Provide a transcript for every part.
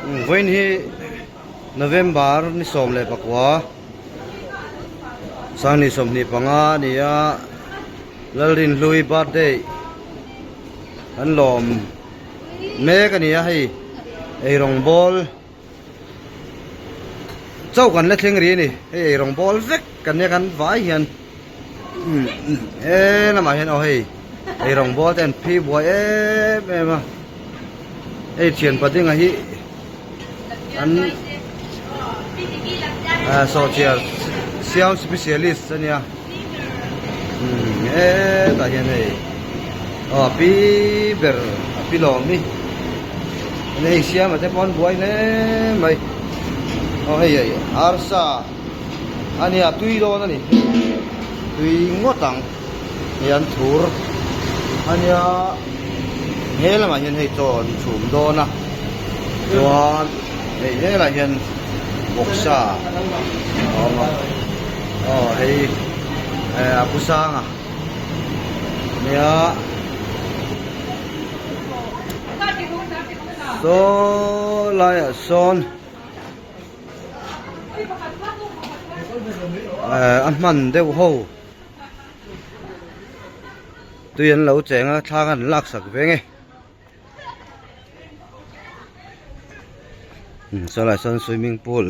Vawiin hi November ni 19 Sangni 25 a ni a Lalrinhlui birthday an lawm mek a ni a hei eirawng bawl Chauh kan la thleng rih a ni hei eirawng bawl vek kan nia kan vai hian he lamah hian aw hei eirawng bawl te an phi buai em em a hei thian patinga hi an sawhchiar siam specialist a nia hetah hian hei aw a pi ber a pi lawm hi. Hei siama te pawh an buai hle mai aw hei hei arsa a nia tui dawn a ni tui ngawt ang hei an thur a nia he lamah hian hei chaw an chhum dawn a chuan hei helaiah hian bawksa a awm a aw hei a pu sanga nia. Saw laiah sawn eh a hman deuh ho tui an lo cheng a thlang an lak sak ve nge saw laiah sawn swimming pool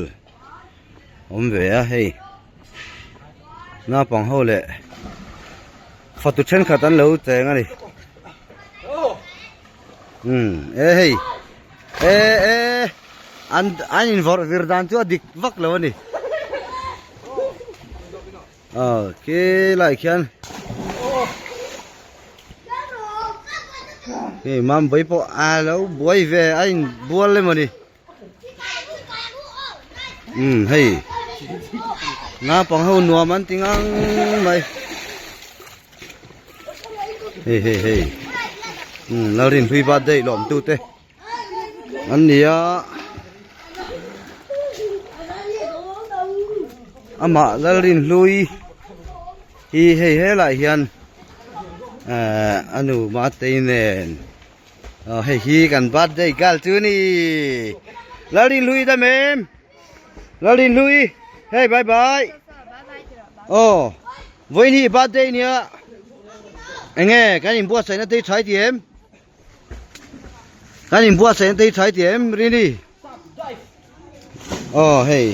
awm ve a hei naupang ho leh fatu thenkhat an lo cheng a ni umm e hei e e an an invawrh vir dan chu a dik vak lo a ni aw khi lai khian hei mambawi pawh a lo buai ve a inbual emaw ni. Umm hei naupang ho nuam an ti ngang mai hei hei hei umm Lalrinhlui birthday lawm tu te an ni a amah Lalrinhlui hi hei helaiah hian ehh a nu Matei nen. Aw hei hi kan birthday girl chu ni Lalrinhlui dam em Lalrinhlui hei bye bye aw vawiin hi birthday nia enge kan inbuatsaihna te hi tha i ti em kan inbuatsaihna te hi tha i ti em Rini aw hei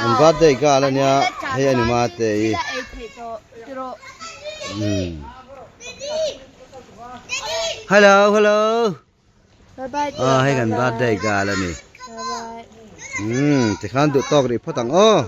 an birthday girl ania hei a ni mate hi umm hello hello aw hei kan birthday girl a ni umm tikhan duh tawk rih phawt ang aw.